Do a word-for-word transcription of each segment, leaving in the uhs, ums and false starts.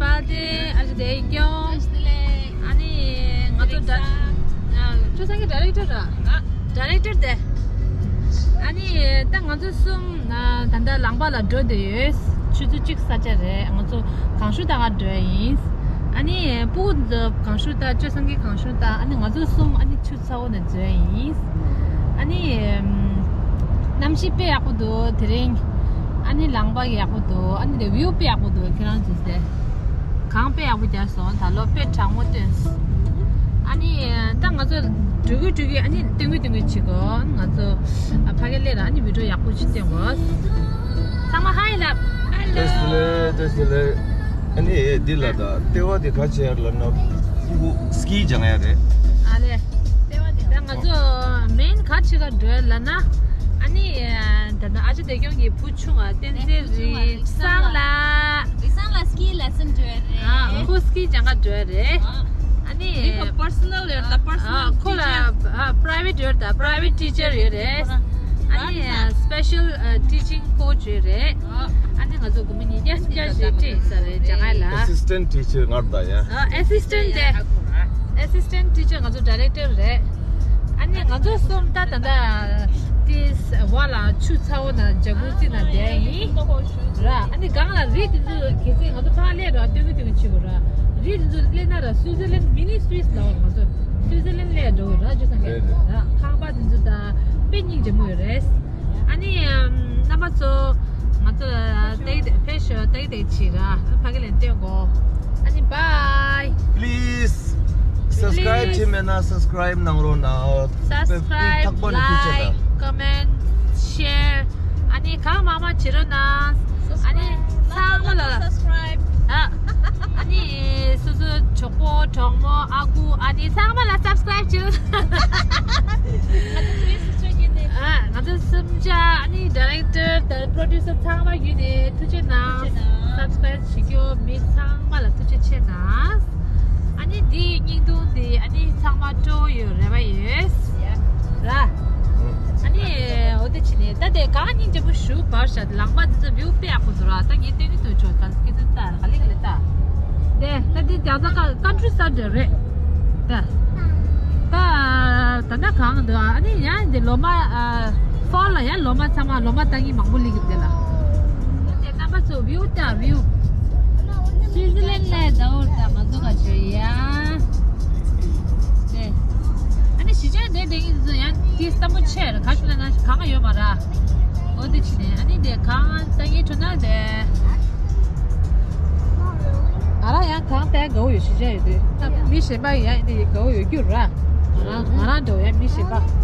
ཨ་ཏེ་ཨ་ཅེ་དེ་ཀྱོ། ཨ་ནི་ང་ཚོ་ཌ་ཨ་ཅོ་སང་གི་ཌའི་རེག་ཊར་ར། ཌའི་རེག་ཊར་དེ། ཨ་ནི་ད་ང་ཚོ་གསུམ་ད་ལྟ་ལང་པ་ལ་འགྲོ་བསྡད་ཡོད། ཆུ་ཚོད་གཅིག་ས་ཆ་རེད། ང་ཚོ་གངས་ཤུག་ད་ག་འགྲོ་ཡ་ཡིན། ཨ་ནི་སྤུ་གུ་ཚོ་གངས་ཤུག་ད་ཅོ་སང་གི་གངས་ཤུག་ད། ཨ་ནི་ང་ཚོ་གསུམ་ཨ་ནི་ཆུ་ཚ་བོ་ནས་འཛུལ་ཡ་ཡིན། ཨ་ནི་གནམ་གཤིས་དཔེ་ཡག་པོ་འདུག་དེ་རིང་། ཨ་ནི་ལང་པ་ཡག་པོ་འདུག་ཨ་ནི་དེ་བིའུ་དཔེ་ཡག་པོ་འདུག་ཁྱེད་རང་ཚོས་དེ། གངས་དཔེ་ཡག་པོ་རྒྱག་སོང་། ད་ལོ་དཔེ་གྲང་མོ་བཏོན་སོང་། ཨ་ནི་ད་ང་ཚོ་འགྲོ་གི་འགྲོ་གི་ཨ་ནི་སྟོན་གི་སྟོན་གི་བྱེད་དགོས། ང་ཚོ་ཕ་གི་སླེབས་ར་ཨ་ནི་བི་ཌི་ཡོ་ཡག་པོ་ཅིག་སྟོན་དགོས། ཚང་མ་ཧའི་ལབ། བཀྲ་ཤིས་བདེ་ལེགས། བཀྲ་ཤིས་བདེ་ལེགས། ཨ་ནི་འདི་ལ་ད་ལྟེ་བ་འདི་ག་བྱེད་ཡ་ལབ་ན་སྐུ་སྐུ་སྐྱིད་སྦྱང་ཡ་རེད། ཨ་ལེ། ལྟེ་བ་འདི་ད་ང་ཚོ་མེན་ག་བྱེད་ག་འགྲོ་ཡ་ལབ་ན། ཨ་ནི་ད་ལྟ་ཨ་ཅེ་བདེ་སྐྱོང་གི་བུ་ཆུང་བ་བསྟན་འཛིན་རིག་བཟང་ལགས། རིག་བཟང་ལགས་སྐྱིད་ལ་སེམས་འགྲོ་ཡ་རེད། ཨ་ཁོ་སྐྱིད་སྦྱང་ག་འགྲོ་ཡ་རེད། ཨ་ནི་ཁོ་པར་སོ་ནལ་ཡོད་ད། པར་སོ་ནལ། ཨ་ཁོ་ལ་ཨ་པ་རའི་ཝེ་ཊི་ཡོད་ད། པ་རའི་ཝེ་ཊི་ཊི་ཅར་ཡོད་རེད། ཨ་ནི་ཨ་སི་པེ་ཤལ་ཨ་ཊི་ཅིང་ཀོ་ཆི་ཡོད་རེད། ཨ་ནི་ང་ཚོ་དགོང་མོ་ཉིས་བརྒྱ་སུམ་བརྒྱ་ཞིག་ཁྲིད་ས་རེད་སྦྱང་ཡ་ལ། ཨེ་སིས་ཊེན་ཊི་ཊི་ཅར་ངར་ད་ཡ། ཨ་ཨེ་སིས་ཊེན་ཊི་དེ། ཨེ་སིས་ཊེན་ཊི་ཊི་ཅར་ང་ཚོ་ཌའི་རེག་ཊར་རེད། ཨ་ནི་ང་ཚོ་གསུམ་ད་ད་ལྟ་ཏིས་བ་ལ་ཆུ་ཚ་བོ་ན་ཇ་ཀུ་ཟི་ན་བསྡད་ཡིན་ར། ཨ་ནི་སྒང་ལ་རི་དེ་ཚོ་གལ་སྲིད་ང་ཚོ་ཕར་སླེབས་ར་སྟོན་གི་སྟོན་གི་བྱེད་དགོས་ར། རི་དེ་ཚོ་སླེབས་ན་ར་སུའི་ཛར་ལན་མི་ནི་སུའིས་ལ་ང་ཚོ་སུའི་ཛར་ལན་སླེབས་འགྲོ་གི་ར། ཅོ་སང་གི་ར་ཁང་པ་དེ་ཚོ་ད་དཔེ་སྙིང་རྗེ་མོ་ཡོད་རེད། ཨ་ནི་ཨམ་རྣམ་པ་ཚོ་ང་ཚོ་ལ་ཏེག་ཏེག་ཕེབས་ཤོག་ཏེག་ཏེག་བྱེད་ར། ཕ་གི་ལ་སྟོན་གོ། ཨ་ནི་བའི། Please subscribe བྱས་མེད་ན་སབ་སི་ཀ་རའིབ་གནང་རོགས་གནང་། སབ་སི་ཀ་རའིབ། ལའིཀ། ཀོ་མེན་ཊི། ཤེར། ཨ་ནི་གང་མང་མང་བྱེད་རོགས་གནང་། ཨ་ནི་ཚང་མ་ལ་སབ་སི་ཀ་རའིབ། ཨ་ཨ་ནི་སོ་སོ་གྲོགས་པོ་གྲོགས་མོ་ཨ་ཁུ་ཨ་ནི་ཚང་མ་ལ་སབ་སི་ཀ་རའིབ་བྱེད་རོགས་གནང་། ཨ་ང་ཚོ་གསུམ་ཆ་ཨ་ནི་ཌའི་རེག་ཊར་དང་པོ་རོ་ཌིའུ་སར་ཚང་མ་བརྒྱུད་ནས་ཐུགས་རྗེ་གནང་། ཐུགས་རྗེ་གནང་། སབ་སི་ཀ་རའིབ་བྱེད་རྒྱུ་མི་ཚང་མ་ལ་ཐུགས་རྗེ་ཆེ་གནང་། ཨ་ནི་འདིའི་བརྙན་ཐུང་འདི་ཨ་ནི་ཚང་མ་སྤྲོ་བོ་ཡོད་རེ་བ་ཡོད་ར། ཨ་ནི་འོ་དེ་བྱས་ནས་ད་དེ་གང་སྙིང་རྗེ་པོ་ཞུ་བར་བྱ། ལང་པ་འདི་ཚོ་བིའུ་དཔེ་ཡག་པོ་འདུག་ར། ད་ངས་སྟོན་གི་འདུག་ཆོག་ག་སྐྱེ་ཚུལ་ལྟ་ག་ལེ་ག་ལེ་ལྟ། དེ་ད་འདི་རྒྱ་ཚ་ཀ་ཀན་ཊི་རི་སའིཌ་རེད། ད་ད་ད་ད་གང་འདུག་ཨ་ནི་ཡང་འདི་ལོ་མ་ཨ་ཧྥོལ་ལ་ཡང་ལོ་མ་ཚང་མ་ལོ་མ་ལྟ་གི་མང་པོ་སླེབས་ཀྱི་འདུག་ལ། དེ་རྣམ་པ་ཚོ་བིའུ་ལྟ་བིའུ། སུའི་ཛར་ལན་ལ་ཟླ་བོར་ད་ང་ཚོ་ག་བྱོས་ཡ། དེ་ཨ་ནི་གཞིས་ཆགས་འདི་འདི་ཡིན་ཚོ་ཡང་དེ་ལྟ་མོ་ཆེ་ར། ག་ཞིག་ལ་ན་གང་ཡོད་མ་ར། འོ་དེ་བྱས་ནས་ཨ་ནི་དེ་གང་ལྟ་ངའི་ཁྲོད་ན་དེ། ང་རང་ཡང་གང་ལྟ་དགའ་བོ་ཡོད་གཞིས་ཆགས་ཡོད་དུས། ད་མི་གཞན་པ་ཡང་འདི་དགའ་བོ་ཡོད་རྒྱུ་ར། ང་རང་ང་རང་འདྲ་བོ་ཡང་མི་གཞན་པ།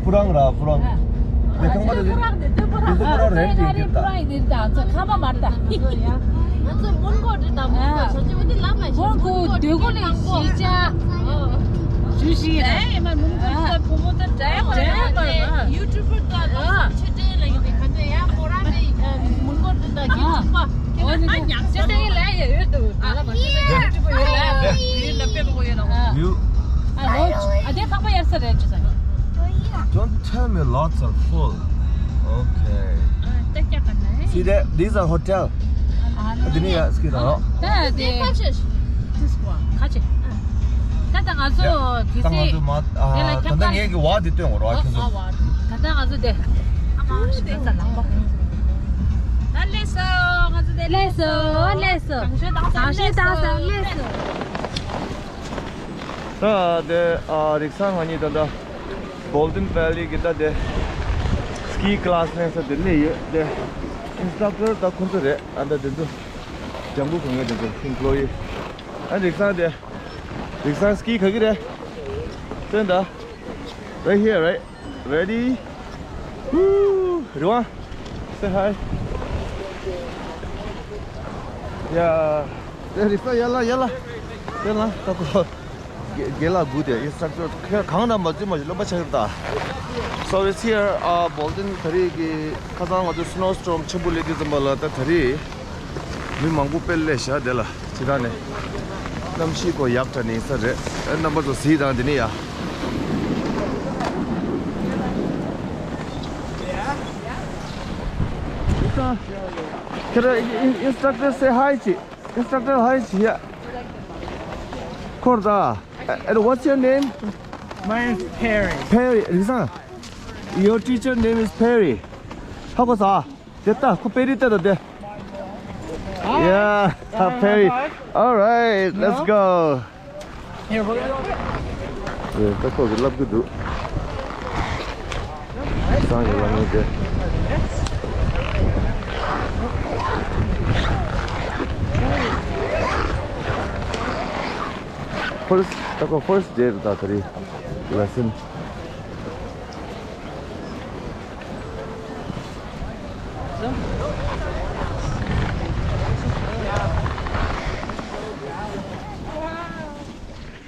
སྤུ་རང་ར་སྤུ་རང་། དེ་ཁང་པ་དེ་དེ་ཚོ་སྤུ་རང་རེད་དེ་དེ་ད། ང་ཚོ་མོན་གྷོ་འདྲ་དང་མོན་གྷོ་ཆ་ཆེ་འོ་དེ་ལབ་མ་ཤེས། མོན་གྷོ་སྡོད་སྒོ་ནས་གཞིས་ཆགས་ཞུ་ཞིག་རེད། ཨེ་མ་མོན་གྷོ་ས་བུ་མོ་ད་འདྲ་ཡོད་རེད། རེད་ཅེས། Don't tell me lots are full. Okay. See there, these are hotel. འདི་ནི་ཡ་སྐྱིད་དང་། ད་དེ་ཁ་ཆེ། ད་ད་ང་ཚོ་དེ་ད་ང་ཚོ་མ་ད་ལྟ་ངས་ཀྱི་བ་དེ་སྟོན་གོ་ར་ཁྱོད་ཚོ། ད་ད་ང་ཚོ་དེ་ཨ་མ་ཞིག་ད་ལམ་པ། ད་ལེགས་སོ། ང་ཚོ་དེ་ལེགས་སོ། ལེགས་སོ། གང་ཤོད་དང་ས་ལེགས་སོ། ལེགས་སོ། ད་དེ་ཨ་རིག་སང་ང་གཉིས་ད་ལྟ་Golden Valley གི་ད་དེ་ski class གནས་ས་དེ་སླེབས་ཡོད་དེ། Instructor ད་ཁོང་ཚོ་རེད། ཨ་ད་དེ་ཚོ་ལྗང་གུ་གོན་མཁན་དེ་ཚོ་employee། ཨ་རིག་སང་དེ་རིག་སང་ski ག་གི་རེད། སྟོན་ད། Right here, right? Ready? Woo! རི་བ། Say hi. Yeah. དེ་རིག་སང་ཡ་ལ་ཡ་ལ། དེ་ལ་ད་ཁོ། དགེ་དགེ་ལགས་དགུ་དེ་instructor ཁྱོད་གང་ན་མ་བརྩི་མ་ཞིག་རློན་པ་ཆགས་ཡོད་ད། So it's here, uh, Bolden ད་རེས་ཀྱི་ཁ་སང་ང་ཚོ་snowstorm ཆེན་པོ་སླེབས་དུས་ཙམ་པ་ལ་ད་ད་རེས་མི་མང་པོ་དཔེ་སླེབས་ཤག་དེ་ལ་ཅི་ད་ནས་གནམ་གཤིས་ཁོ་ཡག་དྲགས་ནས་ས་རེད། ཨ་རྣམ་པ་ཚོ་གཟིགས་དང་དེ་ནས་ཡ། ཁྱེད་རང་instructor say hi ཅིག Instructor, hi, yeah. ཁོར་ད། And what's your name? My name is Perry. Perry, རིག་སང་། Your teacher name is Perry. ཧ་གོ་ས། དེ་ལྟ་ཁོ་པེ་རི་ལྟ་ད་དེ། Yeah, Perry. All right, let's go. Here, we're gonna go. ད་ཁོ་གི་ལབ་གི་འདུག་སང་གི་ལ་ངོས་དེ། First, ད་ཁོ་first day རེད་ད་ད་རེས་lesson.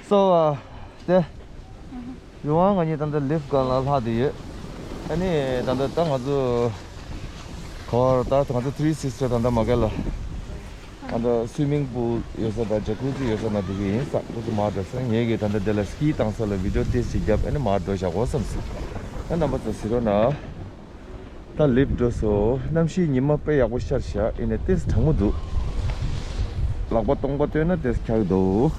So, uh, དེ། ཡོང་བ་ང་གཉིས་ད་ལྟ་lift སྒང་ལ་ལྷག་བསྡད་ཡོད། ཨ་ནི་ད་ལྟ་ད་ང་ཚོ་ག་བར་ད་ང་ཚོ་Three Sister ད་ལྟ་མ་ག་ལ། ད་ལྟ་swimming pool ཡོད་ས་དང་jacuzzi ཡོད་ས་ན་འགྲོ་གི་ཡིན་ས། ཁོ་ཚོ་མར་འགྲོ་ས། ངས་གི་ད་ལྟ་དེ་ལ་ski བཏང་ས་ལ་video ཏོག་ཙམ་བརྒྱབ། ཨ་ནི་མར་འགྲོ་བཞག་གོ་བསམ་སོང་། ཨ་རྣམ་པ་ཚོ་གཟིགས་རོགས་གནང་། ད་lift འགྲོ་སོང་། གནམ་གཤིས་ཉི་མ་དཔེ་ཡག་པོ་ཤར་ཤག་ཡིན་ནའི་ཏོག་ཙམ་གྲང་མོ་འདུག་ལག་པ་སྟོང་པ་སྟོན་ན་ཏོག་ཙམ་འཁྱག་འདུག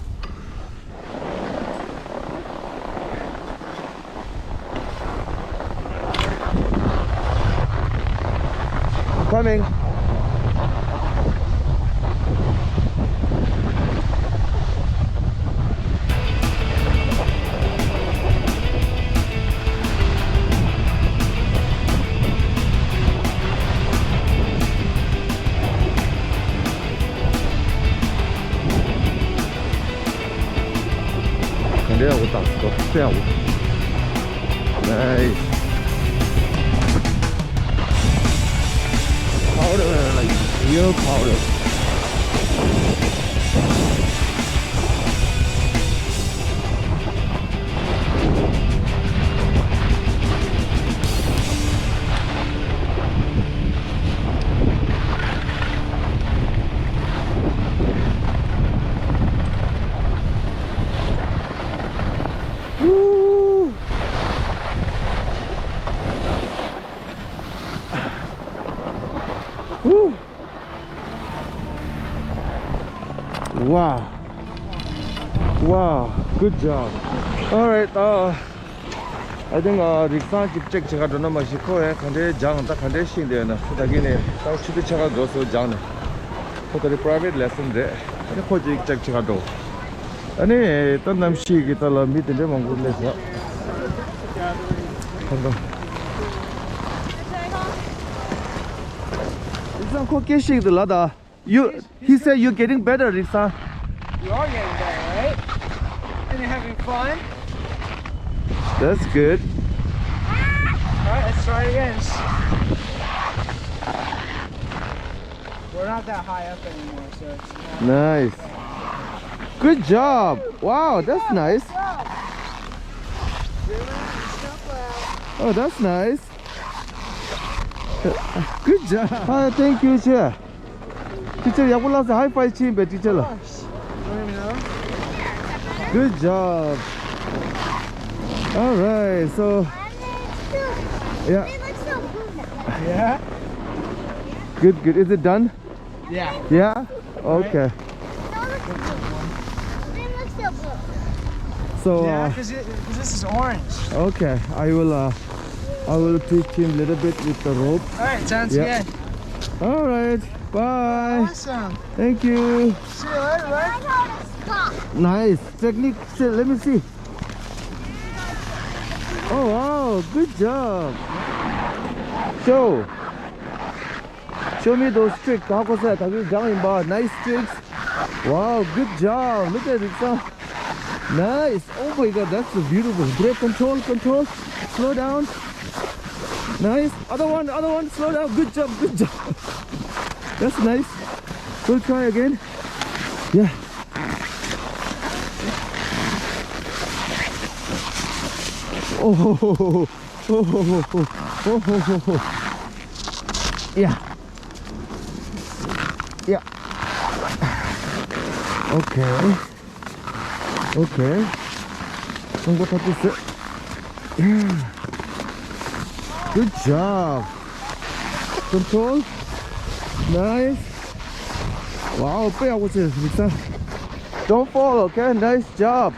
Coming. ག་འདྲ་ཡག་པོ་བཏང་སོང་། དཔེ་ཡག་པོ། Nice. Powder, like real powder. Woo! Woo! Wow. Wow. Good job. All right. Uh, I think, uh, རིག་སང་ཅིག་check བྱེད་ག་འགྲོ་ན་མ་གཞི་ཁོ་ཡང་ག་འདྲའི་སྦྱངས་ད་ག་འདྲའི་ཤེས་འདུག་ན། ད་གིན་ནས་ད་ཆུ་ཚོད་ཕྱེད་ཀ་འགོར་སོང་སྦྱངས་ནས། ཁོ་ད་རེས་private lesson རེད། ཨ་ནི་ཁོ་ཅིག་check བྱེད་ག་འགྲོ། ཨ་ནི་ད་གནམ་གཤིས་ཀྱི་ད་ལ་མི་དེ་འདྲའི་མང་པོ་སླེབས་ཤག་ཁོང་ཚོ། རིག་སང་ཁོ་སྐད་ཤེས་ཀྱི་འདུག་ལ་ད། You, he said you're getting better, རིག་སང་། You are getting better, right? And you're having fun? That's good. All right, let's try it again. We're not that high up anymore, so it's not. Nice. Good job. Wow, that's nice. Oh, that's nice. Good job. Hi, thank you, teacher. Teacher, ཡག་པོ་ལགས་སོ། High five བྱིན་པས་teacher ལ། Good job. All right, so yeah. Yeah. Good, good. Is it done? Yeah. Yeah? Okay. So, yeah, uh, because this is orange. Okay, I will, uh, I will teach him a little bit with the rope. All right, chance again. All right, bye. Awesome. Thank you. See you later, right? Nice technique. See, let me see. Oh, wow, good job. Show. Show me those tricks. How was that? Have you done, nice tricks? Wow, good job. Look at it. Nice. Oh my God, that's so beautiful. Brake control, control. Slow down. Nice. Other one, other one. Slow down. Good job, good job. That's nice. We'll try again. Yeah. Oh, oh, oh, oh. Yeah. Yeah. Okay. Okay. Don't go touch this. Yeah. Good job. Control. Nice. Wow, pay out with this, Victor. Don't fall, okay? Nice job.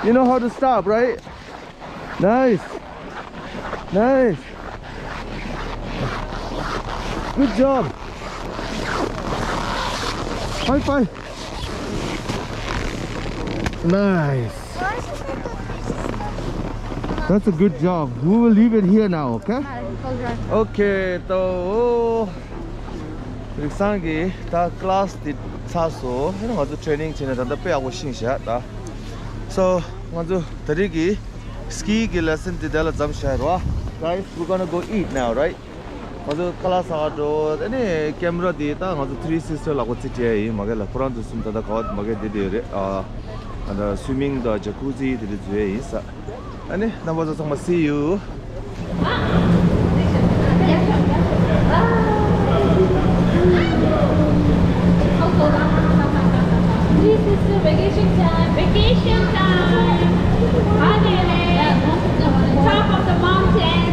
You know how to stop, right? Nice. Nice. Good job. High five. Nice. That's a good job. We will leave it here now, okay? Okay, so རིག་བཟང་གིས་ད་ཀི་ལ་སི་དེ་ཚར་སོང་། ཨ་ནི་ང་ཚོ་ཊེ་རེ་ནིང་བྱས་ནས་ད་ལྟ་དཔེ་ཡག་པོ་ཤེས་ཤག་ད། So ང་ཚོ་ད་རེས་ཀྱི་སི་ཀི་གི་ལེ་སན་དེ་དེ་ལ་མཚམས་བཞག་རོགས། Guys, we're gonna go eat now, right? ང་ཚོ་ཁ་ལག་ཟ་ག་འགྲོ། ཨ་ནི་ཀེམ་ར་དེ་ད་ང་ཚོ་ཐི་རི་སི་སི་ཊར་ལག་པ་རྩིས་སྤྲད་ཡིན་མ་གི་ལ། ཁོ་རང་ཚོ་གསུམ་ད་ལྟ་ག་བ་མ་གི་དེ་དེ་རེད། ཨ་ད་སུའི་མིང་དང་ཇ་ཀུ་ཟི་དེ་དེ་བཟོས་ཡིན་ས། ཨ་ནི་རྣམ་པ་ཚོ་ཚང་མ་see you. This is the vacation time. Vacation time. Top of the mountain.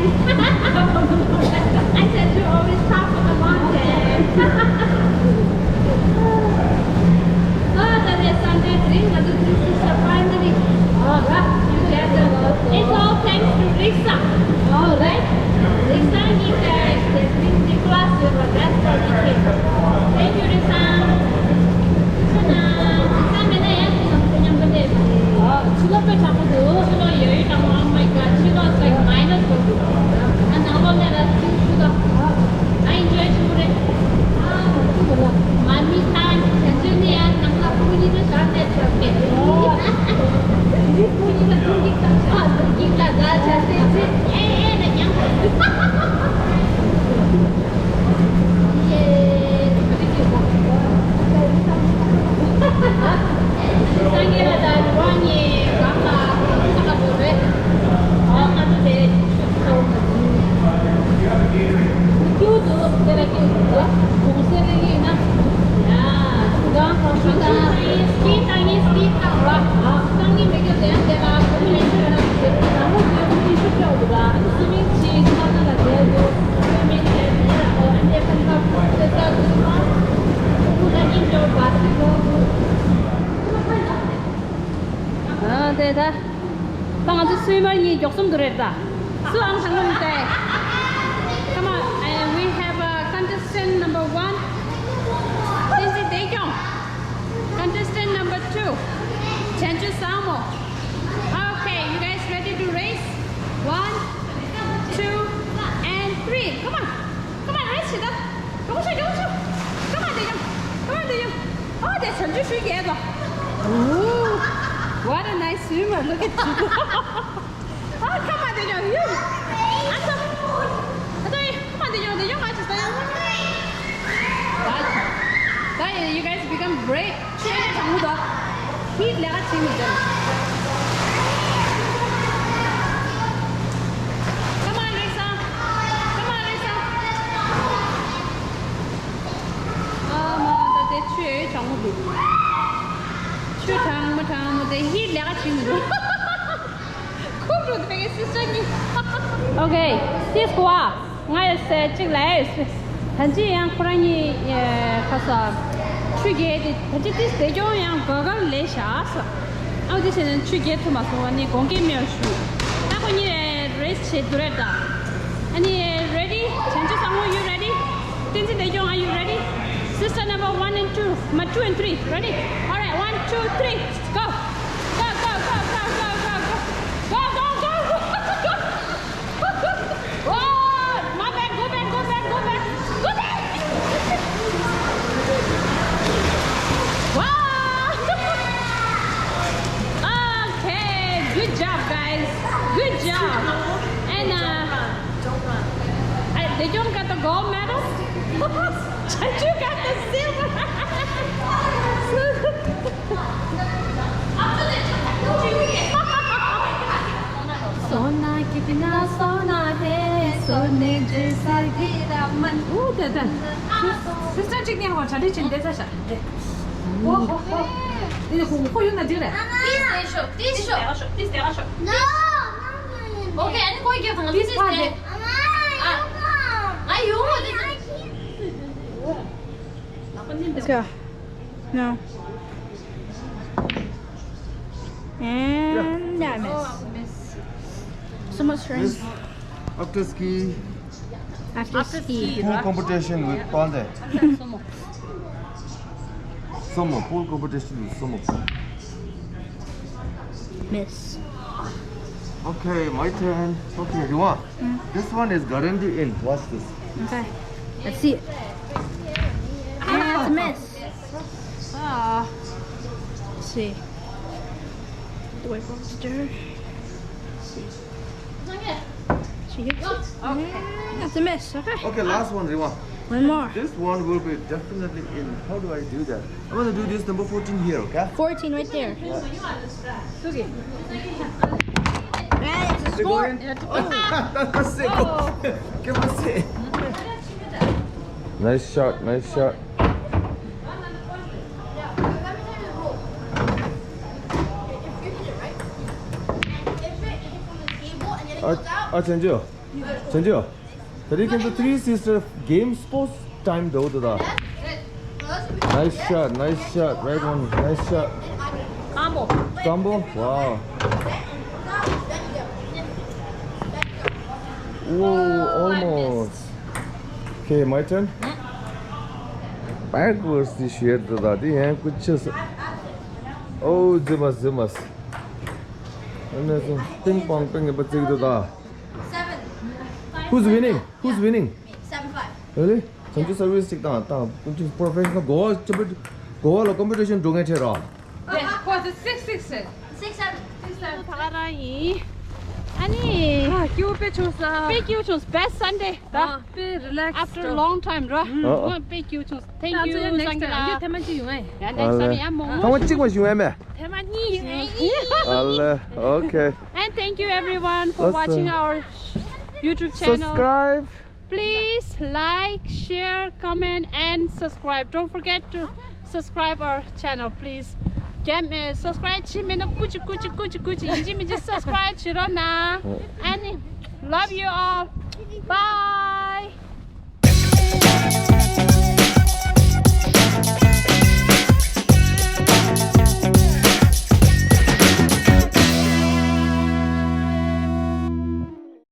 I said you're always top of the mountain. Oh, that is Sunday drink. That is, this is the finally. Oh, right. Together. It's all thanks to Riksa. All right. Riksa, he said, they bring the glass here, but that's why we came. Thank you, Riksa. Riksa, Riksa, མེད་ན་ཡང་ཁྱེད་རང་ཚོ་མཉམ་པོ་བསྡད་པ་རེད། ཨ། ཕྱི་ལོགས་དཔེ་དྲག་པོ་འདུག་ཕྱི་ལོགས་ཡོད་ཡོད་དྲག་པོ། Oh my God, ཕྱི་ལོགས་is like minus one འདུག་ཨ། ནང་ལོགས་ལ་ར་ཐིག་ཤུ་དང་། I enjoy ཆེན་པོ་རེད། ཨ། ཐུག་པ་ལ། My me time. བྱང་ཆུབ་ནི་ཡང་ནང་ལ་ཕྲུ་གུ་གཉིས་ཀ་ཞག་ནས་ཆགས་ཏེ། འདི་ཕྲུ་གུ་གཉིས་ཀ་ཐུག་གི་ད་ཆགས། ཐུག་གི་ད་ག་ཆགས་ཏེ་ཚེ་ཨེ་ཨེ་ན་ཀྱང་། ཡེ། སངས་རྒྱས་ལ་ད་རུ་བ་ངའི་རང་ལ་ས་ག་འགྲོ་རེད། ཨ་ང་ཚོ་དེ་ཆུ་ཚོ་ཀྱུ་དུ་དེ་ལ་ཀྱུ་དུ་གུང་སེང་ལ་ཡིན་ན། ཡ། ད་གང་ཤུ་ད་ཡིན་སྐྱིད་ད་ཡིན་སྐྱིད་ད་ར། སང་ཉིན་མི་རྒྱུ་དེ་དེ་ལ་ཁུ་མི་ཆུ་ན་དེ་ད་མོ་དེ་ཁུ་མི་ཆུ་ཆོག་འདུག་ག་སུ་མིན་ཆི་ས་ན་ལ་དེ་དུ་ཁུ་མི་དེ་དེ་ལ་ཨོ་ཨན་དེ་ཕན་ཁ་ཁུ་དེ་ད་དུ་ཁུ་ད་ཡིན་ཆོག་བ་སི་ལོ་དུ། ཨ་དེ་ད། ད་ང་ཚོ་སུའི་མར་གཉིས་མགྱོགས་གསུམ་དུ་རེད་ད། སུ་ཨང་ཐང་ངུ་མི་ལྟ། Come on, and we have a contestant number one. Since they don't. Contestant number two. Chanchu Samo. Okay, you guys ready to race? One, two, and three. Come on. Come on, race it up. Come on, come on, come on. Come on, come on, come on. Oh, that's a good swim, yeah. Ooh, what a nice swimmer. Look at you. Oh, come on, Daniel. You. Come on, Daniel. Daniel, I just, Daniel. That, that, you guys become brave. ཆོས་དྲང་མོ་དང་། ཧིད་ལས་ཀ་བྱེད་མི་འདུག Come on, Riksa. Come on, Riksa. ཨ་མ་ད་དེ་ཆོས་དྲང་མོ་འདུག་ཆོས་དྲང་མོ་དྲང་མོ་དེ་ཧིད་ལས་ཀ་བྱེད་མི་འདུག་ཁུག་འགྲོ་ Okay, this one. ང་ཡི་སེ་གཅིག་ལ་ཡིས། ད་ཅི་ཡང་ཁོ་རང་གཉིས་ཁ་ས་ཆུ་རྐྱལ་དེ་ད་ཅི་ཏིས་དེ་ཀྱང་ཡང་ག་གར་ལས་བཞག་ས། ཨ་འོ་དེ་བྱས་ནས་ཆུ་རྐྱལ་ཐུབ་མ་སོང་། ཨ་ནི་དགོངས་འགལ་མེད་པ་ཞུ། ད་ཁོ་གཉིས་རེས་བྱེད་དུ་རེད་ད། ཨ་ནི་ready? བྱང་ཆུབ་བཟང་མོ། You ready? བསྟན་འཛིན་བདེ་སྐྱོང་། Are you ready? Sister number one and two, my two and three. Ready? All right, one, two, three, go. Go, go, go. Oh, my bad. Go back, go back, go back. Go back. Wow. Okay, good job, guys. Good job. And uh, I, they don't got the gold medal. Chanchu got the silver. Sister གཅིག་ནས་ཧོ་གྲ་སྒྲིག་བྱེད་བསྡད་ས་ཤག་དེ་ཧོ་ཧོ་ཧོ། དེ་ནས་ཁོ་ཁོ་ཡོང་ན་འགྲིག་རེད། Please stay short. Please stay short. Please stay short. No. Okay, ཨ་ནི་ཁོ་རྒྱབ་དང་། Please stay. ཨ། ང་ཡོང་བ་དེ། Let's go. No. And yeah, I miss. So much rain. This after ski. After ski. Pool competition with Pande. Sumo. Pool competition with sumo. Miss. Okay, my turn. Okay, Riwa. This one is guaranteed in. Watch this. Okay. Let's see it. And it's a miss. Ah. Let's see. Do I go upstairs? Let's see. She hits it. Mm, that's a miss. Okay. Okay, last one, Riwa. One more. This one will be definitely in. How do I do that? I'm gonna do this number fourteen here, okay? Fourteen right there. Yeah. Okay. Hey, it's a score. That's a score. Give us it. Nice shot, nice shot. ཨ། ཨ། བྱང་ཆུབ། བྱང་ཆུབ། ད་རེས་ཁྱེད་ཚོ་three sister game sports time འགྲོ་འདུག་ད། Nice shot, nice shot, right one, nice shot. Combo. Combo? Wow. Whoa, almost. Okay, my turn. Backwards this year འདུག་ད། འདི་ཡང་ཀུ་ཆུ་ས། Oh, Zimas, Zimas. Ping pong, ping, but take the da. Who's winning? Who's winning? Seven five. Really? བྱང་ཆུབ་service གཅིག་དང་དང་ཀུན་གཅིག་professional Goa ཅི་པ་Goa ལ་competition འགྲོ་མཁན་ཆེ་ར། Yes, of course, it's six six six. Six seven. Six seven. ད་ག་རང་ཡིན། ཨ་ནི། ཨ། སྐྱིད་པོ་དཔེ་བྱུང་ས། དཔེ་སྐྱིད་བྱུང་། Best Sunday ད། ཨ། དཔེ་relax. After a long time ར། ཨ། ཨ། དཔེ་སྐྱིད་བྱུང་། Thank you. ད་ཚོ་ཡང་next time ཡང་ཐེངས་མ་གཅིག་ཡོང་ཨེ། ཡང་next time ཡང་མང་པོ། ཐེངས་མ་གཅིག་མ་བྱུང་ཨེ་མེད། ཐེངས་མ་གཉིས་བྱུང་ཨེ། ཨ་ལེ། Okay. And thank you everyone for watching our YouTube channel. Subscribe. Please like, share, comment and subscribe. Don't forget to subscribe our channel, please. རྒྱ་མི་subscribe བྱེད་མེད་ན་ཀུ་ཅི་ཀུ་ཅི་ཀུ་ཅི་ཀུ་ཅི་ཡིན་གཅིག་མིན་གཅིག་subscribe བྱེད་རོགས་གནང་། And love you all. Bye.